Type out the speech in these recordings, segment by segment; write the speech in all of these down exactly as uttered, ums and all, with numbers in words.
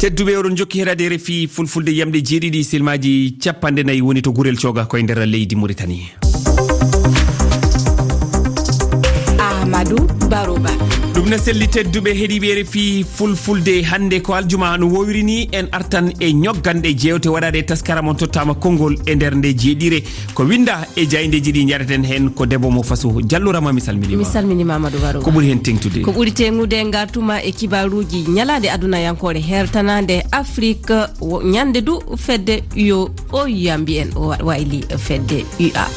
Tedduɓe, oɗon njokki heɗaade R F I Fulfulde, yamɗe jeeɗiɗi, silmaaji capanɗe nayi woni to Gurel Cooga, koye nder leydi Mauritanie. Ahmadou Barouba. Ɗum na selli, tedduɓe heɗiiɓe R F I Fulfulde, hannde ko aljuma no woowiri ni, en artan e ñogganɗe jeewte waɗaaɗe e taskaram on tottaama konngol e nder nde jeeɗiire. Ko winnda e jaayndeeji ɗi njareten heen ko debbo mo faso. Jallo Rama, mi salminiima. Mi salminiima, Amadou Baro. Ko ɓuri heen teŋtude? Ko ɓuri teŋude ngartuma e kibaaruuji ñalaande adunayankoore heertanaande Afrik, wo-, ñande du fedde U O, O U A mbiyen, o wa-, wayli fedde U A.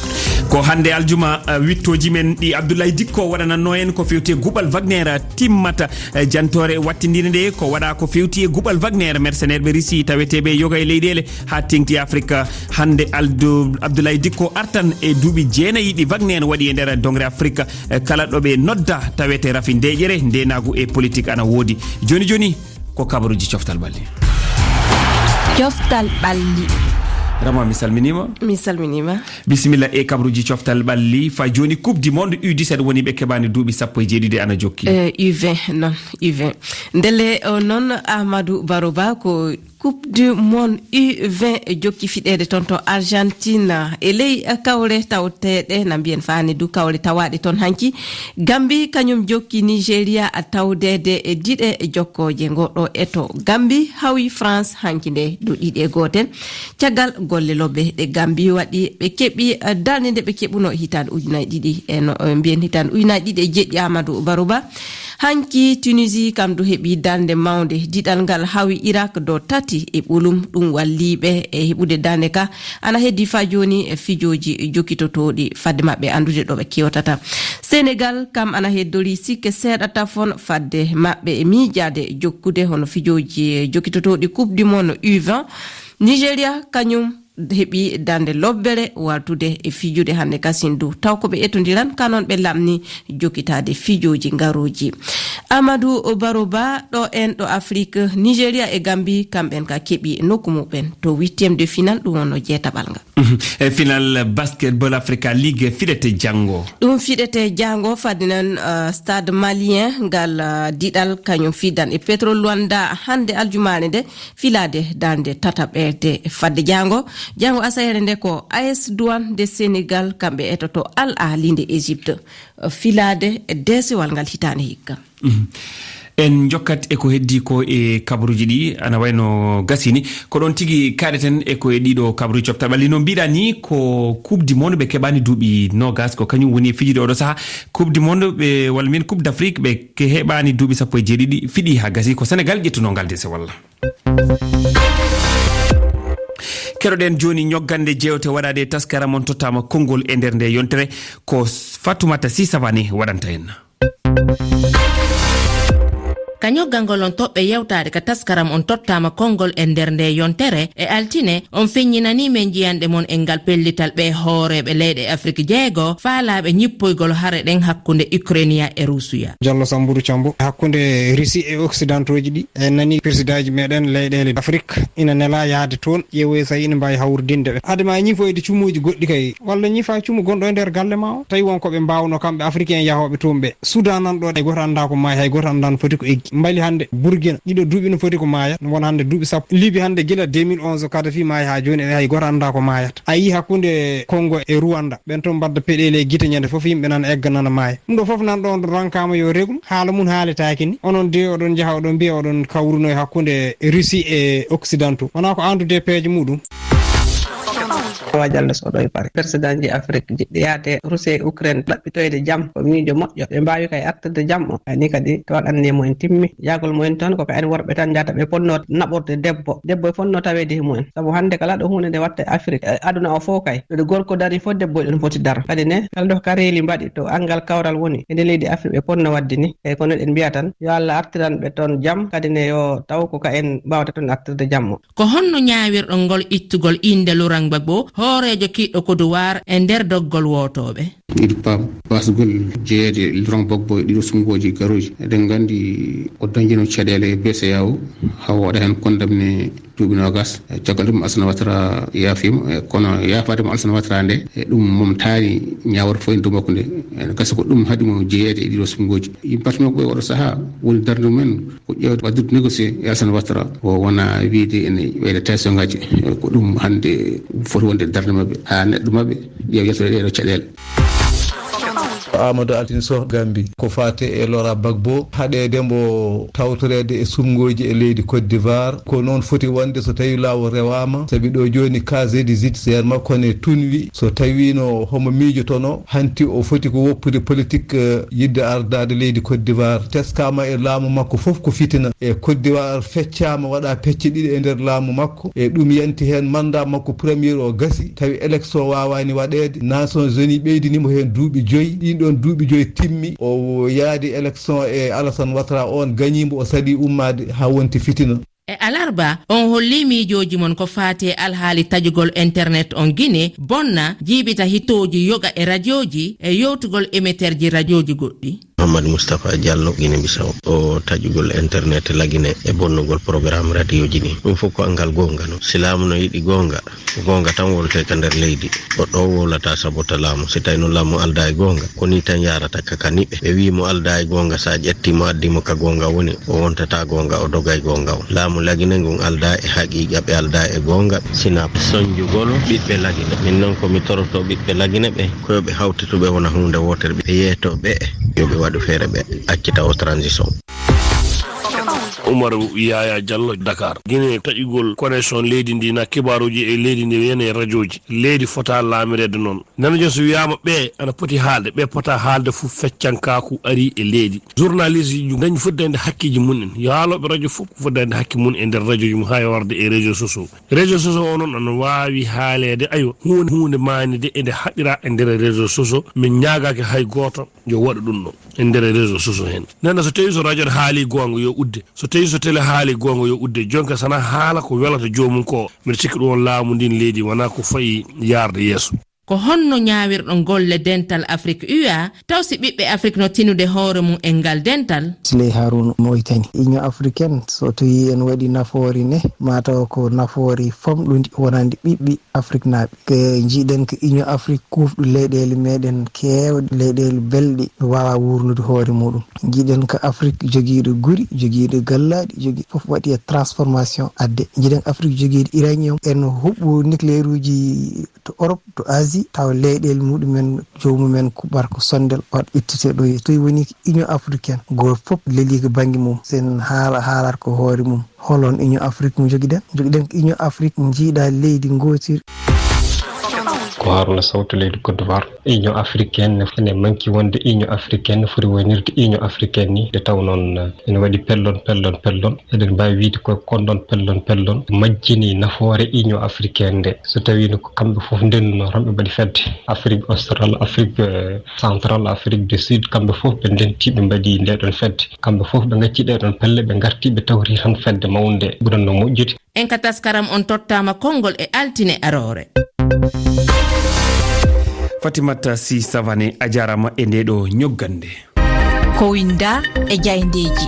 Ko hannde aljuma, eh, wittooji men ɗi Abdoulaye Dikko waɗanatno en ko fewti e guɓal Wagner timmata, eh, jantoore wattindinde nde ko waɗa ko fewti e guɓal Wagner, mercenaire ɓe Russie taweteeɓe yoga e leyɗeele haa teŋti Afrika. Hannde Aldo-, Abdoulaye Dikko artan e duuɓi jeenayi ɗi Wagner waɗi e nder doŋre Afrika. Eh, kala ɗo ɓe nodda tawete rafi ndeeƴere, ndeenaagu e politik ana woodi. Jooni jooni ko kabaruuji coftal ɓalli. Coftal ɓalli. Rama, mi salminiima. Mi salminiima. Bisimilla e kabaruuji coftal ɓalli. Fa jooni, Coupe du Monde U dix-sept woni ɓe keɓaani duuɓi sappo e jeeɗiɗi ana jokki. Eh, U vingt noon, U vingt. Ndelle o noon, Ahmadou Baro Ba, ko Coupe du Monde U vingt jokki fiɗeede toon to Argentine. E ley kawle tawteeɗe, na mbiyen faani du kawle tawaaɗe toon hanki, Gambi kañum jokki Nigeria tawdeede e diɗe jokkooje. Ngo ɗo eto Gambi hawi France hanki nde du ɗiɗi e gootel. Caggal golle lobbe ɗe Gambi waɗi, ɓe keɓi, eh, darnde nde ɓe keɓuno hitaande ujunaaji ɗiɗi e no, eh, mbiyen hitaande ujunaaji ɗiɗi e jeeɗiɗi, Amadou Barouba. Hanki Tunisie kam du heɓi darnde mawnde. Diɗal ngal hawi Irak do tati e ɓolum. Ɗum walli ɓe e heɓude darnde ka. Ana heddi fa jooni e fijooji jokkitotooɗi fadde maɓɓe anndude ɗo ɓe kewtata. Senegal kam ana heddori sikke seeɗa tafon fadde maɓɓe e miijaade jokkude hono fijooji jokkitotooɗi Coupe du Monde U vingt. Nigeria kañum heɓi darnde lobbere wartude e fijude hannde kasin du. Taw ko ɓe etondiran ka noon ɓe lamni jokkitaade fijooji ngarooji. Amadou Barouba, ɗo en ɗo Afrik, Nigeria e Gambi, kamɓen ka keɓi nokku muɓɓen to huitième de finale, ɗum wonno jeetaɓal ngal. Mhm. E final basketball Africa League fiɗete janngo. Ɗum fiɗete janngo, fadde noon, uh, Stade Malien ngal, uh, diɗal kañum fidan e Petro Luanda hannde aljumaare nde. Filaade darnde tataɓerde fadde jaango. Jaango asayeere nde ko A S Douane de Sénégal, kamɓe etoto Al Ahli nde Égypte. Filaade deesewal ngal hitaande hikka. Mhm. En njokkat e ko heddi ko e kabaruuji ɗi, ana wayno gasini. Ko ɗon tigi kaaɗeten e ko e ɗiɗo kabaruuji coftal ɓalli. No mbiɗa ni, ko Coupe du Monde ɓe keɓaani duuɓi noogas, ko kañum woni e fijude oɗo saha. Coupe du Monde ɓe, walla min Coupe d'Afrique ɓe ke-, heɓaani duuɓi sappo e jeeɗiɗi, fiɗi haa gasi. Ko Sénégal ƴettuno ngal deesewal. Keɗoɗen jooni ñoggande jeewte waɗaade e taskara mon tottaama konngol e nder nde yontere. Ko Fatoumata Sy Savané waɗanta en. Ka ñoggangol on toɓɓe yewtaade ka taskaram on tottaama konngol e nder nde yontere e altine, on feññinanii men jiyanɗe mon e ngal pellital ɓe hooreeɓe leyɗe Afrik jeego faalaaɓe ñippoygol hare ɗen hakkunde Ukrainia e Ruusuya. Jallo Samburu Cambo, hakkunde Russie e Occidentauji ɗi, en nani présidentji meɗen leyɗele Afrik ina nela yaade toon, ƴeewoye so ina mbaawi hawridinde ɓe. Adama ñifoyde cumuuji goɗɗi kay, walla ñifa cumu gonɗo e nder galle ma o, tawi won ko ɓe mbaawno kamɓe Africain yahooɓe toon ɓe. Soudan nan ɗo, hay gooto anndaa ko maayi, hay gooto anndaa no foti ko eggi. Mbali hannde Burkina, ɗiɗo duuɓi no foti ko maayat, won hannde duuɓi sappo. Libi hannde gila deux mille onze Kadhafi maayi haa jooni, hay gooto anndaa ko maayata. A yii hakkunde Congo e Rwanda, ɓen toon mbadda peɗeeli e gite ñande fof, yimɓe nana egga nana maaya. Ɗum ɗo fof nan ɗon ronkaama yo reglu, haala mum haaletaake ni. Onon de oɗon njaha oɗon mbiya oɗon kawruno e hakkunde Russie e Occidentaux. Wonaa ko anndude peeje muɗum. Awa Jallo Soɗo e Paris. Présidentji Afrique jiɗɗi yaade Russie e Ukraine ɗaɓɓitoyde jam ko miijo moƴƴo. Ɓe mbaawi kay artirde jam o. Ani kadi to waɗanni e mumen timmi. Yahgol mumen toon ko ka en worɓe tan njahata ɓe ponno naɓorde debbo. Debbo e fonno taweede e mumen. Sabu hannde kala ɗo huunde nde watta e Afrique, e aduna o fof kay. Ɗo gorko dari fof debbo e ɗon foti daro. Kadi ne kala ɗo kareeli mbaɗi to anngal kawral woni e nde leydi Afrique ɓe ponno waɗde ni. E kono eɗen mbiya tan yo Allah artiran ɓe toon jam. Kadi ne yo taw ko ka en mbaawata toon artirde jam o. Ko honno ñaawirɗon ngol ittugol innde Laurent Gbagbo, hooreejo kiiɗɗo Côte d'Ivoire, e nder doggol wootooɓe? Ɗiɗo paam basgol jeyeede Laurent Gbagbo e ɗiɗo sungooji garooji. Eɗen nganndi o dañjino caɗeele e B C E A O, haa o waɗa heen condamné duuɓi noogas. E caggal ɗum, Alassane Ouattara yaafiima, e kono yaafaade mo Alassane Ouattara nde, e ɗum momtaani ñaawre fof e dow makko nde. Ene gasa ko ɗum haɗi mo jeyeede e ɗiɗo suɓngooji. Yimɓe parti makko ɓe oɗo sahaa woni darnde mumen ko ƴeewde waɗdude négocier e Alassane Ouattara. O wona wiyde ene ɓeyda tension ngaji. E ko ɗum hannde foti wonde darnde maɓɓe. Haa neɗɗo maɓɓe ƴeewa yettode ɗeɗo caɗeele. Amadou Altine Soh, Gambie. Ko faate e Laurent Gbagbo, haɗeede mbo tawtoreede e suɓngooji e leydi Côte d'Ivoire. Ko noon foti wonde so tawi laawol rewaama, sabi ɗo jooni casier de judiciaire makko ne tunwi. So tawiino homo miijotono, hanti o foti ko woppude politique, eh, yiɗde ardaade leydi Côte d'Ivoire. Teskaama e laamu makko fof ko fitina. E Côte d'Ivoire feccaama, waɗa pecce ɗiɗi e nder laamu makko. E ɗum yanti heen mandat makko premier o gasi, tawi élection waawaani waɗeede. Nations Unies ɓeydini mo heen duuɓi joyi. Ɗiin ɗoon duuɓi joyi timmi. O yaadi élection e Alassane Ouattara, oon gañii mbo, o saɗi ummaade haa wonti fitina. E alarba, on holli miijooji mon ko faati e alhaali taƴugol internet on Gine, bonna, jiiɓita hitooji yoga e rajooji e yowtugol emeterji rajooji goɗɗi. Mouhammad Moustapha Diallo, Guinée Bissau. O taƴugol internet lagine e bonnugol programme radioji ɗi. Ɗum fof ko anngal goonga no. Si laamu no yiɗi goonga, ko goonga tan wowlete ka nder leydi. Goɗɗo o wowlata sabota laamu. Si tawi noon laamu aldaa e goonga, ko nii tan yaarata ka, ka niɓe. Ɓe wii mo aldaa e goonga, so a ƴetti mo addi mo ka goonga woni, o wontata goonga, o doga e goonga o. Laamu lagine ngun aldaa e haqiiqa, ɓe aldaa e goonga. Sina sonjugol ɓiɓɓe lagine. Min noon ko mi toroto ɓiɓɓe lagine ɓe, ko yo ɓe hawtito ɓe wona huunde wootere, ɓe yeeto ɓe, yo ɓe waɗu feere ɓe accita o transition. Umaru Yaya Diallo, Dakar. Guinée, taƴugol connexion leydi ndi na kibaaruuji e leydi ndi, wiyane e rajooji. Leydi fota laamireede noon. Nana jon so wiyaama ɓe ana poti haalde, ɓe pota haalde fof feccankaaku ari e leydi. Journaliste ji dañi foti dañde hakkeeji mum en. Yaalooɓe rajo fof ko foti dañde hakke mum e nder rajooji mum haa e warde e réseau sociaux. Réseau sociaux o noon ana waawi haaleede, aywa, huunde, huunde maani de ede haɗira e nder réseau sociaux. Min ñaagaaki hay gooto yo waɗu ɗum ɗo e nder réseau sociaux heen. Nana so tawi so rajo ne haali goonga yo udde, so tawi so télé haali goonga yo udde. Jonka sana haala ko welata joomum ko. Mbiɗa sikki ɗum on laamu ndin leydi wona ko fayi yaarde yeeso. Ko honno ñaawirɗon golle dental Afrik U A, taw si ɓiɓɓe Afrik no tinude hoore mum e ngal dental? Siley Haruna, Moritani. Union africaine, so tawi en waɗi nafoore ne, ma taw ko nafoore famɗude wonande ɓiɓɓe Afriknaaɓe. Ke njiɗen ko Union Afrique kuufɗo leyɗeele meɗen keewɗe, leyɗeele belɗe, no waawa wuurnude hoore muɗum. Njiɗen ko Afrik jogiiɗo guri, jogiiɗo gallaaɗi, jogii fof waɗi e transformation adde. Njiɗen Afrik jogiiɗo uranium, en huɓɓo nucléaire uji to Europe, to Asie, tawa leyɗeele muɗumen, jomumen kuɓɓata ko sondel, waɗa ittite ɗo e toy. Woni ko Union africaine, gooto fof lelii ko bannge mum. Sen haala, haalata ko hoore mum. Holon Union Afrique mo jogiɗen? Jogiɗen ko Union Afrique, jiiɗa leydi gootiri. Ko Haruna Sow to leydi Côte d'Ivoire. Union africaine ne, ene manki wonde Union africaine ne foti wonirde Union africaine ni. Nde taw noon, eh, ene waɗi pellon, pellon, pellon. Eɗen mbaawi wiyde ko konɗon pellon, pellon majjini nafoore Union africaine nde. So tawiino ko kamɓe fof ndennuno tan ɓe mbaɗi fedde. Afrique Austral, Afrique, eh, Central, Afrique du Sud, kamɓe fof ɓe ndenti ɓe mbaɗi nde ɗon fedde. Kamɓe fof ɓe ngacci ɗe ɗon pelle, ɓe ngarti ɓe tawti tan fedde mawnde ɓuranno moƴƴude. En ka taskaram on tottama konngol e altine aroore. Fatimata Sy Savané, a jarama e nde ɗo ñoggande. Ko winda e jayndeeji.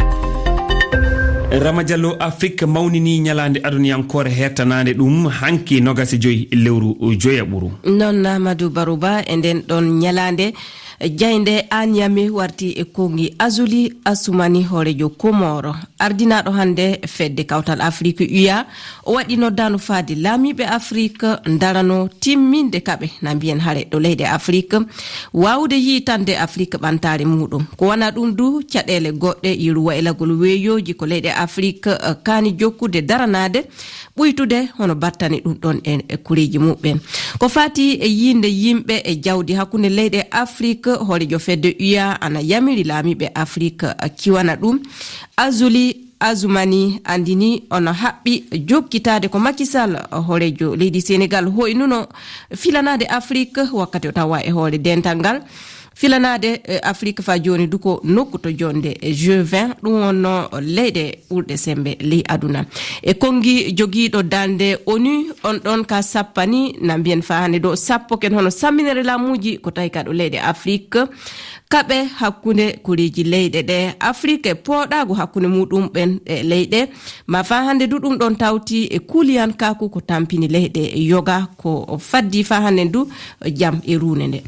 Rama Diallo, Afrik mawnini ñalaande aduniyankoore hertanaande ɗum hanki nogas e joy lewru joyaɓuru. Noon Amadou Barouba, e nden ɗon ñalaande, jaynde Anyame warti e kongi Azuli Assoumani, hooreejo Komoro. Ardinaaɗo hannde fedde Kawtal Afrik U A, o waɗi noddaandu faade laamiiɓe Afrik ndarano timminde kaɓe, na mbiyen hare ɗo leyɗe Afrik, waawude yiytande Afrik ɓantaare muuɗum. Ko wona ɗum du, caɗeele goɗɗe, yeru waylagol weeyooji ko leyɗe Afrik, eh, kaani jokkude daranaade, ɓuytude hono battani ɗum ɗon e, e kureeji muɓɓen. Ko faati e yiyde yimɓe e jawdi hakkunde leyɗe Afrik, hooreejo fedde U A ana yamiri laamiiɓe Afrik, eh, kiwana ɗum. Azuli Azumani andini ono haɓɓi jokkitaade ko Macky Sall, hooreejo leydi Senegal, hoynuno filanaade Afrik wakkati o tawa e hoore dental ngal. Filanaade, eh, Afrik faa jooni du ko nokku to jonde, eh, G vingt, ɗum wonno leyɗe ɓurɗe sembe ley aduna. E kongi jogiiɗo darnde onu, on ɗon ka sappani, na mbiyen faa hannde ɗo sappo ken hono samminere laamuuji ko tawi ka ɗo leyɗe Afrik. Kaɓe hakkunde koreeji leyɗe ɗe Afrik e pooɗaagu hakkunde muɗum ɓen e leyɗe, ma faa hannde du ɗum ɗon tawti e kuuliyankaaku ko tampini leyɗe yoga, ko faddi faa hannde du jam e ruunde nde.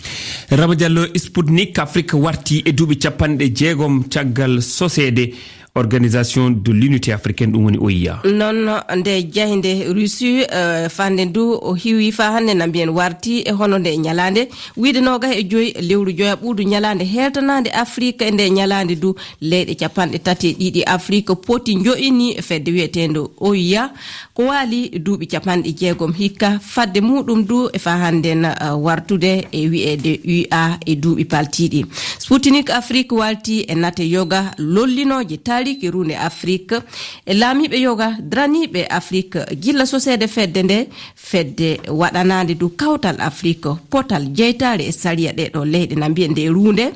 Rama Diallo, Sputnik Afrique warti e duuɓi capanɗe jeegom caggal soseede Organisation de l'Unité Africaine, ɗum woni O U A. Noon nde jaynde Russie, eh, fande ndu o hiwi faa hannde na mbiyen warti e hono nde ñalaande, wiide noogas e joy lewru joya ɓuudu ñalaande heeltanaande Afrik. E nde ñalaande du leyɗe capanɗe tati e ɗiɗi Afrik poti njo'ini fedde wiyeteende O U A. Ko waali duuɓi capanɗe jeegom hikka fadde muɗum du e faa hannden, eh, wartude e wiyeede U A e duuɓi paltiiɗi. Sputnik Afrique walti e nate yoga lollinooje taariki ruunde Afrik e laamiiɓe yoga daraniiɓe Afrik gilla soseede fedde nde, fedde waɗanaande du kawtal Afrik potal jeytaare e sariya ɗee ɗoo leyɗe na mbiyen nde ruunde.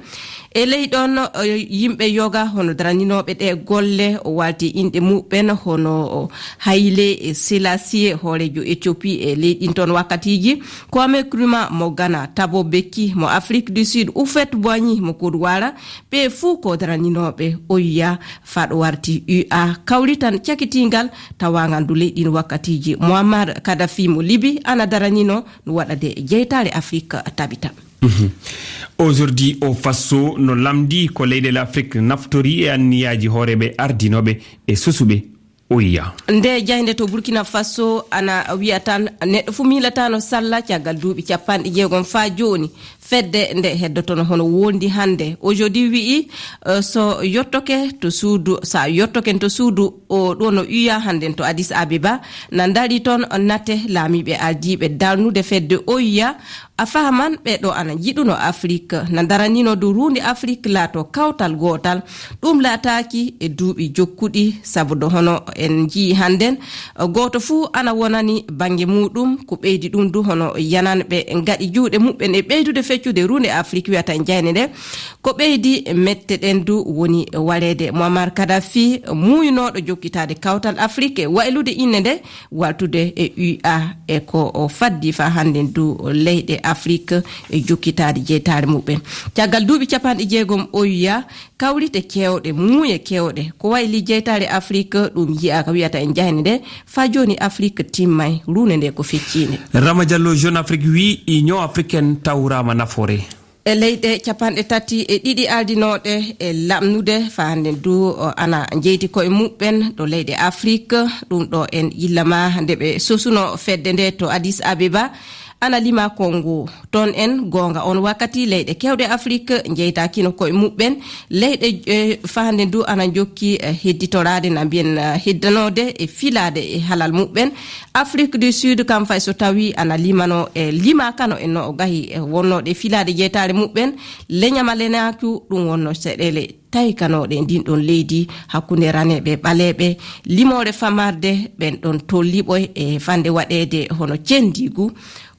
E ley ɗon, eh, yimɓe yoga hono daraninooɓe ɗe golle, o walti inɗe muɓɓen hono Haile Selassie, hooreejo Ethiopie e leydi ɗin toon wakkatiiji, Kwame Nkrumah mo Ghana, Thabo Mbeki mo Afrique du Sud, Houphouët-Boigny mo Côte d'Ivoire, ɓe fuu ko daraninooɓe O U A faa ɗo warti U A kawrital cakitiingal tawaangal ndu leydi ɗin wakkatiiji. Muammar Kadhafi mo Libye ana daraninoo no waɗa de jeytaare Afrik tabita. Mhm. Aujourd'hui au Faso no lamndii ko leyɗe Afrik naftori e anniyaaji hooreeɓe ardinooɓe e susuɓe O U A. Nde jaynde to Burkina Faso ana wiya tan neɗɗo fuu miilataano salla caggal duuɓi capanɗe jeegom faa jooni. Fedde nde heddotono hono wondi hannde. Aujourd'hui wi'i, eh, so yottoke to suudu, so a yottoke to suudu o ɗo no U A hannden to Addis Abeba, na ndari toon nate laamiiɓe ardiiɓe darnude fedde O U A. A fahaman ɓe ɗo ana njiɗuno Afrik, na daranino du ruundi Afrik laato kawtal gootal. Ɗum laataaki e duuɓi jokkuɗi, sabu do hono en njii hannden, gooto fuu ana wonani bannge muuɗum. Ko ɓeydi ɗum du hono yananɓe ngaɗi juuɗe muɓɓen e ɓeydude feccude ruunde Afrik wiyata en jayne nde. Ko ɓeydi mette ɗen du woni wareede Muammar Kadhafi, muuyunooɗo jokkitaade kawtal Afrik e waylude inne nde, waltude e U A e ko o faddi faa hannden du leyɗe Afrik e jokkitaade jeytaare muɓɓen. Caggal duuɓi capanɗe jeegom O U A, kawrite keewɗe, muuye keewɗe, ko wayi li jeytaare Afrik, ɗum yi'aaka wiyata en jahani nde, faa jooni Afrik timmay, ruunde nde ko fecciinde. Rama Diallo, Jeune Afrique wi Union Africaine tawraama nafoore. E leyɗe capanɗe tati e ɗiɗi ardinooɗe e lamnude faa hannden du, o, ana njeyti koye muɓɓen ɗo leyɗe Afrik, ɗum ɗo en yillama nde ɓe sosuno fedde nde to Addis Abeba, ana lima Congo. Toon en goonga on wakkati leyɗe keewɗe Afrik njeytaakino koye muɓɓen. Leyɗe, eh, faa hannden du ana njokki, eh, hedditoraade na mbiyen, eh, heddanoode e filaade e halal muɓɓen. Afrique du Sud kam fay so tawi ana limano e limaakano e no o gahi e wonnooɗe filaade jeytaare muɓɓen. Leñama lenaaku ɗum wonno seɗele tawi kanooɗe ndin ɗon leydi hakkunde raneeɓe e ɓaleeɓe, limoore famarde ɓen ɗon tolliɓoy e fande waɗeede hono cendiigu.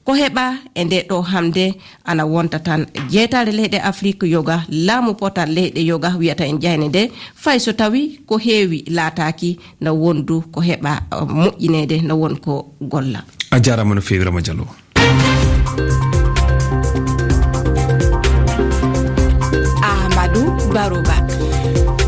Ko heɓa e nde ɗo hamde ana wonta tan jeytaare leyɗe Afrik yoga, laamu potal leyɗe yoga wiyata en jayne nde, fay so tawi ko heewi laataaki na wondu ko heɓa, uh, moƴƴineede na won ko golla. A jaaraama no feewi, Rama Diallo. Ahmadou Baroba.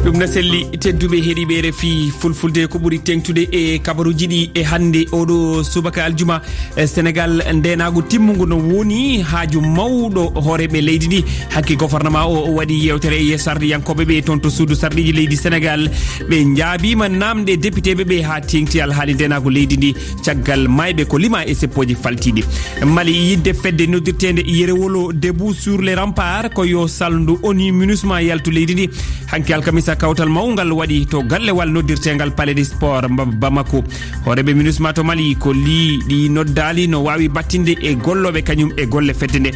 Ɗum na selli, tedduɓe heɗiiɓe R F I Fulfulde, ko ɓuri teŋtude e kabaruuji ɗi e hannde oɗo subaka aljuma. E Senegal, ndeenaagu timmungu no woni haaju mawɗo hooreeɓe leydi ndi. Hakke gouvernement o, o waɗi yeewtere e sarɗiyankooɓe ɓe toon to suudu sarɗiiji leydi Senegal. Ɓe njaabiima naamnde depiteeɓe ɓe haa teeŋti alhaali ndeenaagu leydi ndi caggal maayɓe ko lima e seppooji faltiiɗi. Mali, yidde fedde noddirteende Yerewolo Debout sur les Remparts ko yo salndu O N U MINUSMA yaltu leydi ndi. Hanki alkamisa, kawtal mawngal waɗi to gallewal noddirteengal Palais des Sports Mba-, Bamako. Hooreeɓe MINUSMA to Mali ko lii ɗi noddaali no waawi battinde e gollooɓe kañum e golle fedde nde.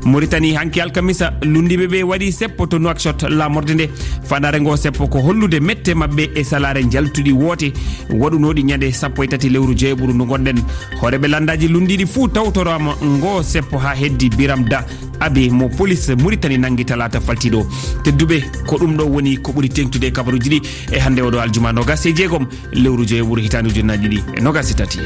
Mauritanie, hanki alkamisa, lunndiiɓe ɓe waɗi seppo to Nouakchott, laamorde nde. Faandaare ngo seppo ko hollude mette maɓɓe e salaare njaltuɗi woote waɗunooɗi ñande sappo e tati lewru jeeɓuru ndu ngonɗen. Hooreeɓe lanndaaji lunndiiɗi fuu tawtoraama ngo seppo haa heddi. Biram Da Abe mo police Mauritanie nanngi talaata faltiiɗo. Tedduɓe, ko ɗum ɗo woni ko ɓuri teeŋtude e kabaruuji ɗi e hannde oɗo aljuma noogas e jeegom lewru joye wuro hitaande ujunnaaji ɗiɗi e noogas e tati.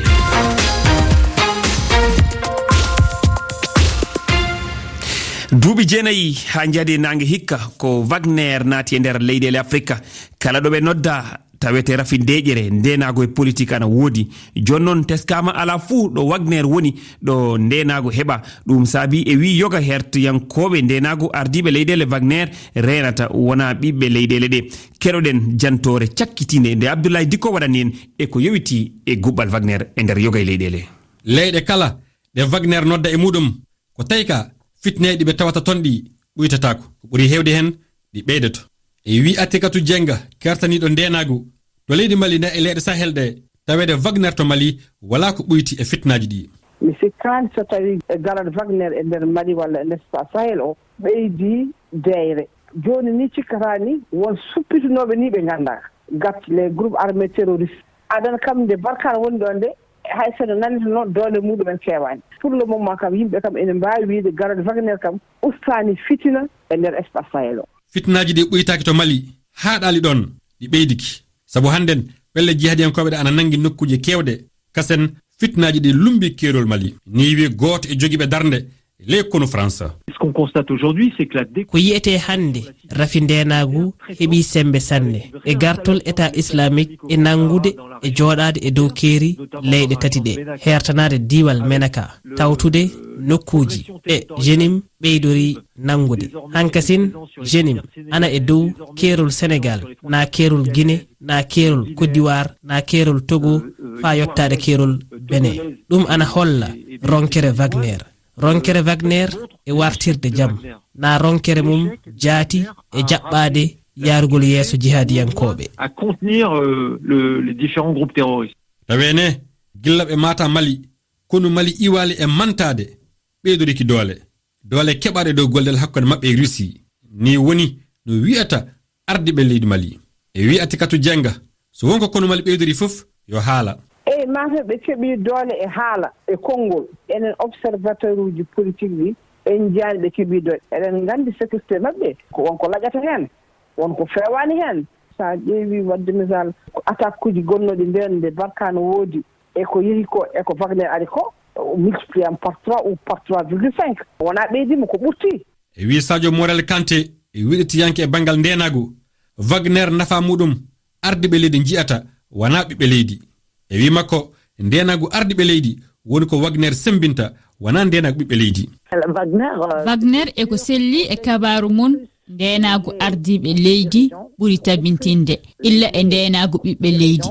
Duuɓi jeenayi haa njaadi e naange hikka ko Wagner naati e nder leyɗeele Afrika. Kala ɗo ɓe nodda, tawete rafi deeƴere, ndeenaagu e politik ana woodi. Jooni noon teskaama alaa fuu ɗo Wagner woni, ɗo ndeenaagu heɓa. Ɗum saabi e wii yoga hertiyankooɓe ndeenaagu ardiiɓe leyɗeele Wagner reenata wonaa ɓiɓɓe leyɗeele ɗe. Keɗoɗen jantoore cakkitiinde nde Abdoulaye Dicko waɗani en e ko yowitii e gubbal Wagner e nder yoga e leyɗeele. Leyɗe kala ɗe Wagner nodda e muɗum, ko tawi ka fitneeji ɓe tawata toon ɗi ɓuytataako. Ko ɓuri heewde heen ɗi ɓeydoto. E wii Atikatu Jenga, kertaniiɗo ndeenaagu to leydi Mali na e leyɗe Sahel ɗe, taweede Wagner to Mali walaa ko ɓuyti e fitnaaji ɗi. Mi sikkaani so tawi e garal Wagner e nder Mali walla e nder Sahel o ɓeydi deeyre. Jooni ni cikkataa ni won suppitunooɓe ni ɓe nganndaa. Gat les groupes armés terroristes. Adan kam nde Barkhane woni ɗo nde, hay so no nannata noon doole muɗumen feewaani. Pour le moment kam yimɓe kam ene mbaawi wiide garal Wagner kam ustaani fitina e nder espace Sahel o. Fitnaaji ɗi ɓuytaaki to Mali, haaɗaali ɗoon, ɗi ɓeydiki. Sabu hannden pelle jihadiyankooɓe ɗe ana nanngi nokkuuje keewɗe, kasen fitnaaji ɗi lummbi keerol Mali. Nii wi gooto e jogiiɓe darnde ley konu Faransa. Ce qu'on constate aujourd'hui, c'est que la dé- Ko yiyetee hannde, rafi ndeenaagu heɓii semmbe sanne e gartol État islamique e nanngude e jooɗaade e dow keeri leyɗe tati ɗe, heertanaade diiwal Menaka, tawtude nokkuuji ɗe jenim ɓeydori nanngude. Hankasin jenim ana e dow keerol Sénégal, na keerol Guinée, na keerol Côte d'Ivoire, na keerol Togo, faa yottaade keerol Bénin. Ɗum ana holla ronkere Wagner. Ronkere Wagner e wartirde jam, na ronkere mum jaati e jaɓɓaade yaarugol yeeso jihaadiyankooɓe. À contenir, euh, le, les différents groupes terroristes. Taweene, gilla ɓe maata Mali, konu Mali iwaali e mantaade, ɓeydoriki doole. Doole keɓaaɗe dow gollal hakkunde maɓɓe e Russie. Nii woni no wiyata ardiiɓe leydi Mali. E wii Atikatu Jenga, so won ko konu Mali ɓeydori fof, yo haala. Eyi, maa taw ɓe keɓii doole e haala, e konngol. Enen observateur uji politique ɗi, en njiyaani ɓe keɓii doole. Eɗen nganndi sécurité maɓɓe, ko won ko laƴata heen, won ko feewaani heen. So a ƴeewii waɗde misal, ko attaque uji gonnooɗi ndeen nde Barkhane woodi, e ko yehi ko, e ko Wagner ari ko, o multiplié am par trois ou par trois virgule cinq. Wonaa ɓeydiima, ko ɓurti. E wii Sadio Morel Kanté, e wiɗitiyanke e banngal ndeenaagu, Wagner nafa muɗum, ardiiɓe leydi njiyata, wonaa ɓiɓɓe leydi. E wii makko, ndeenaagu ardiiɓe leydi woni ko Wagner semmbinta, wonaa ndeenaagu ɓiɓɓe leydi. Wagner, euh, Wagner e ko selli e kabaaru mum, ndeenaagu ardiiɓe leydi ɓuri tabintinde, illa e ndeenaagu ɓiɓɓe leydi.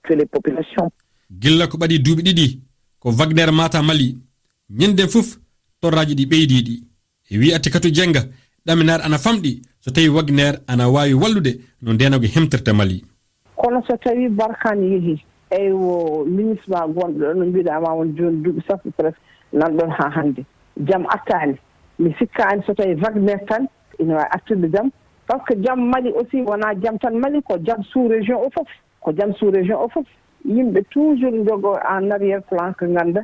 Que les populations. Gilla ko ɓadii duuɓi ɗiɗi, ko Wagner maata Mali, ñande fof torraaji ɗi ɓeydiiɗi. E wii Atikatu Jenga, ɗaminaare ana famɗi so tawi Wagner ana waawi wallude no ndeenaagu hemtirta Mali. Kono so tawi Barkhane yehi, eywo, ministre ma gonɗo ɗo no mbiɗa ma won jooni duuɓi sappo presque, nan ɗon haa hannde. Jam artaani. Mi sikkaani so tawi Wagner tan ina waawi artirde jam. Parce que jam Mali aussi wonaa jam tan Mali, ko jam sous-région o fof. Ko jam sous-région o fof. Yimɓe toujours njogo en arrière plan ko ngannda,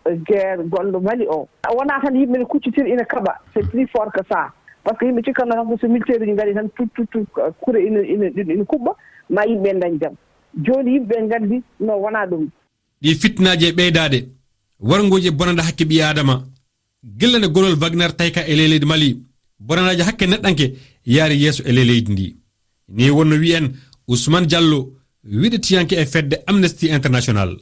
eh, guerre gonɗo Mali o. Wonaa tan yimɓe ne kuccitiri ina kaɓa. C'est plus fort que ça. Parce que yimɓe cikkatno tan ko so militaire uji ngari tan tut, tut, tut, kure ina, ina, ina, ina kuɓɓa, ma yimɓe ndañ jam. Jooni yimɓe nganndi no wonaa ɗum. Ɗi fitnaaji e ɓeydaade, warngooji e bonande hakke ɓii Aadama, gilla nde golol Wagner tawi ka e ley leydi Mali, bonanaaji hakke neɗɗanke yaari yeeso e ley leydi ndi. Ni wonno wiyen Ousmane Diallo, wiɗitiyanke e fedde Amnesty International.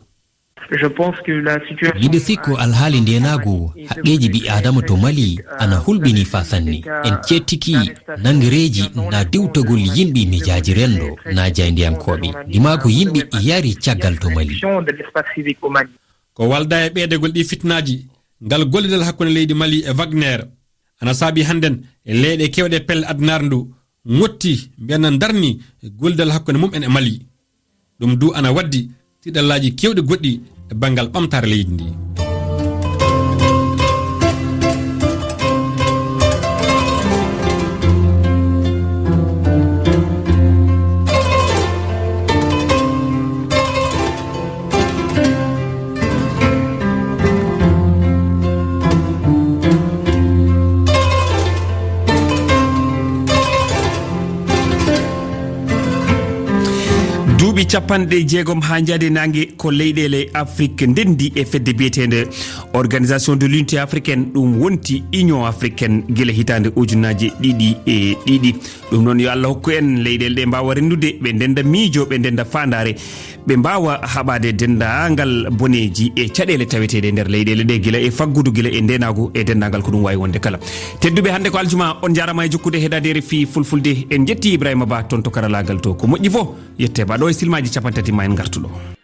Je pense que la situation. Miɗo sikko alhaali ndeenaagu haqqeeji ɓii Aadama to Mali ana hulɓinii faa sanne. En ceettiki nangereeji na diwtagol yimɓe mejaaji renndo na jaayndiyankooɓe. Ndima ko yimɓe yari caggal to Mali. De l'espace civique au Mali. Ko walda e ɓeydagol ɗi fitnaaji, ngal gollidal hakkunde leydi Mali e Wagner ana saabi hannden e leyɗe keewɗe pelle addunaare ndu ŋotti, mbiyan na ndarni gollidal hakkunde mum en e Mali. Ɗum du ana waddi tiɗallaaji keewɗi goɗɗi e banngal ɓamtaare leydi ndi. Duuɓi Capanɗe jeegom haa njaade naange ko leyɗeele Afrik ndenndi e fedde biyeteende Organisation de l'Unité Africaine, ɗum wonti Union Africaine gila hitaande ujunaaji ɗiɗi e ɗiɗi. Ɗum noon, yo Allah hokku en leyɗeele ɗe mbaawa renndude, ɓe ndennda miijo, ɓe ndennda faandaare, ɓe mbaawa haɓaade denndaangal boneeji e caɗeele taweteeɗe e nder leyɗeele ɗe, gila e faggudu, gila e ndeenaagu e denndaangal ko ɗum waawi wonde kala. Tedduɓe, hannde ko aljuma, on njaaraama e jokkude heɗaade R F I Fulfulde. En njetti Ibrahima Ba toon to karalaagal to. Ko moƴƴi fof, yette ba ɗo e silmaaji capantati ma en ngartu ɗo.